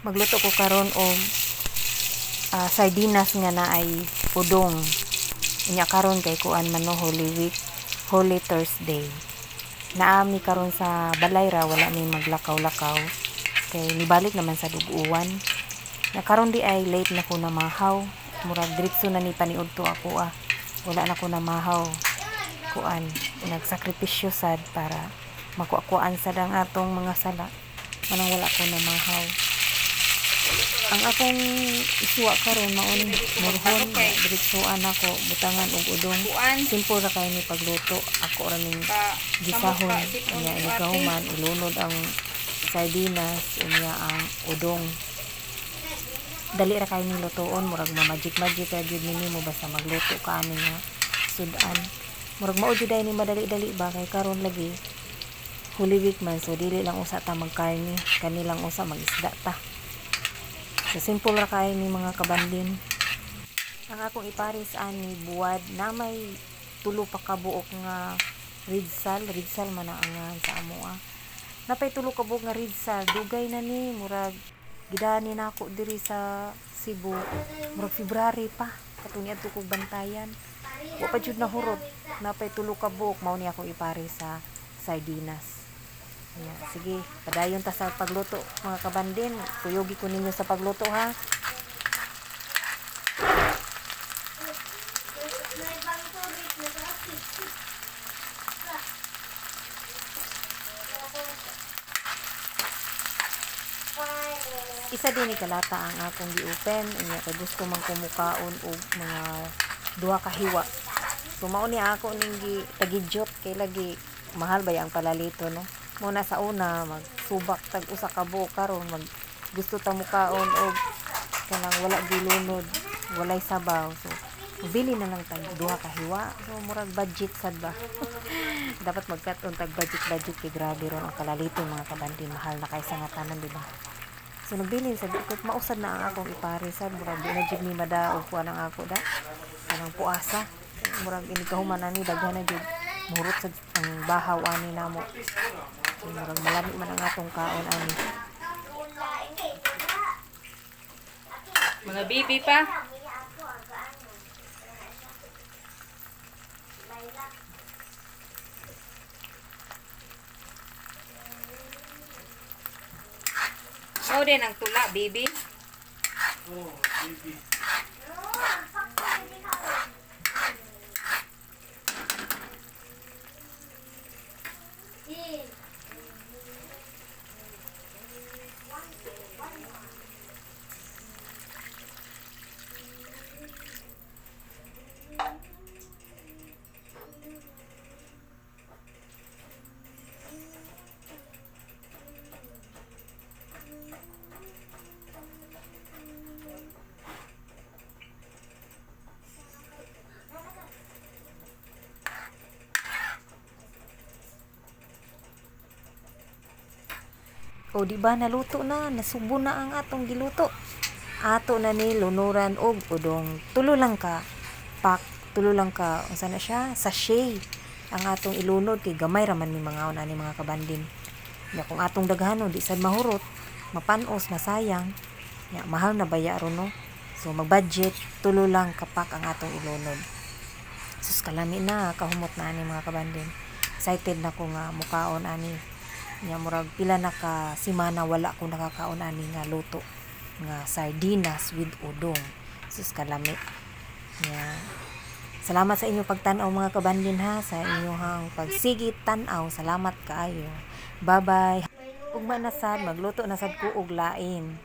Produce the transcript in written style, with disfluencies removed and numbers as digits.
Magluto ko karon og sardinas nga naay udong. Unya karon kay kuan man no, Holy Week, Holy Thursday. Naami karon sa balay ra, wala mi maglakaw-lakaw kay nibalik naman sa duguan. Na karon di ay late na ko na mahaw. Murag diretso na ni paniudto ako ah. Wala na ko na mahaw. Kuan, nagsakripisyo sad para makuakuan sad ang atong mga sala. Manang wala ko na mahaw. Ang akong isuwa karon mao ning murhon, diretsoan nako butangan og udong. Kuan. Simple ra kay ni pagluto. Ako ra ning Pa, gisahon. ka, sipon Unya ko, ini ate. Kahuman ilunod ang sardinas, unya ang udong. Dali ra kay ni lutoon, murag ma-magic magic ra gyud nimo basta magluto ka ani nga sudan. Murag mao jud ni madali-dali ba kay karon lagi Holy Week man, so dili lang usa ta magkarni, kani lang usa magisda ta. So simple ra kay ni, mga kabandin. Ang akong ipares ani buwad na may tulo pa ka buok nga ridsal, ridsal man ang angan sa amoa. Napay tulo ka buok nga ridsal, dugay na ni, murag gidani nako diri sa Cebu. Murag February pa katong niadto kog Bantayan. Wa pa jud nahurot. Napay tulo ka buok, mao ni akong ipares sa sardinas. Yeah, sige, padayon ta sa pagluto, mga kabandin. Kuyugi ko ninyo sa pagluto ha. Isa din ni kalata ang akong gi-open, unya kay gusto man ko mukaon og mga duha ka hiwa. So mao ni ako ning gi tagidyot kay lagi mahal ba ang palalito, no. Mo na sa una magsubak tag usa ka buok, karon mag gusto ta mukaon og kanang wala gilunod, walay sabaw. So bili na lang tag duha ka hiwa. So murag budget sad ba. Dapat magkat-on tag budget budget kay grabe ron ang kalalito, mga kabandin, mahal na kay sa nga tanan, di ba? So nagbilin sa ko, mausad na ang akong ipare sad, murag di na jud ni madaog kuan ang ako da. Kanang puasa. Murag ini kahuman ani daghan na jud. Murot sad ang bahaw ani namo. So, murag malami man ang atong kaon ani. Mga bibi pa. Mao din ang tula, baby. Oh, baby. O di ba naluto na, nasubo na ang atong giluto. Ato na ni lunuran og udong. Tulo lang ka pak, tulo lang ka unsa na siya, sachet ang atong ilunod kay gamay ra man ni mga ani, mga kabandin. Nya kung atong daghanon di sad mahurot, mapanos, masayang. Nya mahal na baya ron, no. So mag-budget, tulo lang kapak ang atong ilunod. Sus, kalami na, kahumot na ani, mga kabandin. Excited na ko nga mukaon ani. Nya murag pila na ka semana wala ko nakakaon ani nga luto nga sardinas with udong. Sus, kalami. Nya salamat sa inyong pagtan-aw, mga kabandin, ha, sa inyong pagsigi tan-aw. Salamat kaayo. Bye-bye. Ugma na sad, magluto na sad ko og lain.